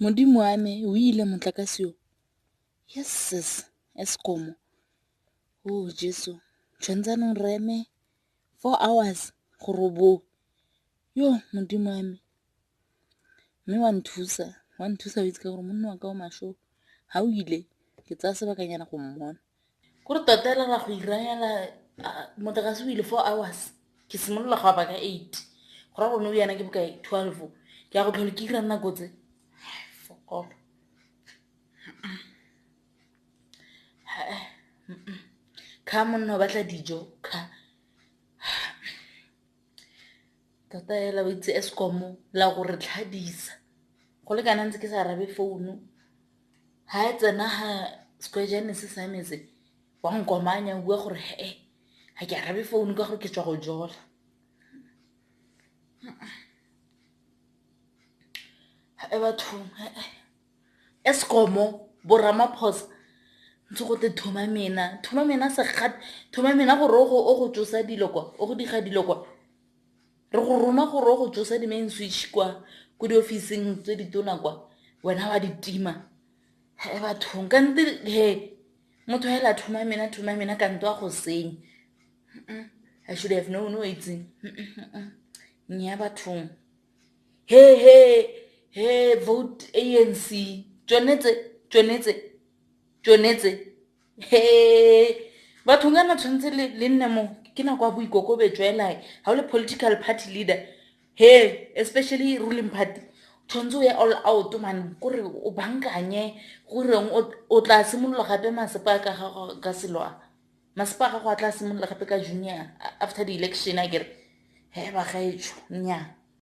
Modimo wa me, o ile motlakase o. Yeses, Eskom. Oh Jeso, tshwanetse anong re eme 4 hours gore o boe. Yo Modimo wa me, mme wa nthusa, wa nthusa o itse ka gore monna wa ka o maswe, ga o ile ke tsaya sebakanyana go mmona. Kore tota hela ra go irayela motlakase o ile 4 hours, ke simolola go apa ka 8, go raya gore nou yana ke bokae? 12. Ke ya go tlhole ke ira nako tse fokolo. Kha monna o batla dijo kha. Tota hela o itse Eskom la go re tlhadisa go le kana ntse ke sa arabe founu, ga e tsena ga sekwejane se sa me se wa nkomanya, o bua gore he ga ke arabe founu ka gore ke tswa go jola. E bathong, Eskom, bo Ramaphosa, ntse go te thuma mena, thuma mena segat, thuma mena gore o go tsosa dilo kwa, o go diga dilo kwa. Re go roma gore o go tsosa di-main switch kwa ko diofising tse ditona kwa, wena wa di tima. He bathong, kante he motho hela thuma mena, thuma mena kante wa go senya. I should have known, o itseng nya bathong. He he he, vote ANC, tsone tse, tsone tse, tsone tse. He bathong, kana tshwanetse le nne mo ke nako ya boikokobetso ela. Ga o le political party leader, he especially ruling party, tshwanetse o ye all out man, kore o bankanye goreng o tla simolola gape masepa ka gago ka selo a masepa a gago a tla simolola gape ka junior after the election a kere. He bagaetsho, nya.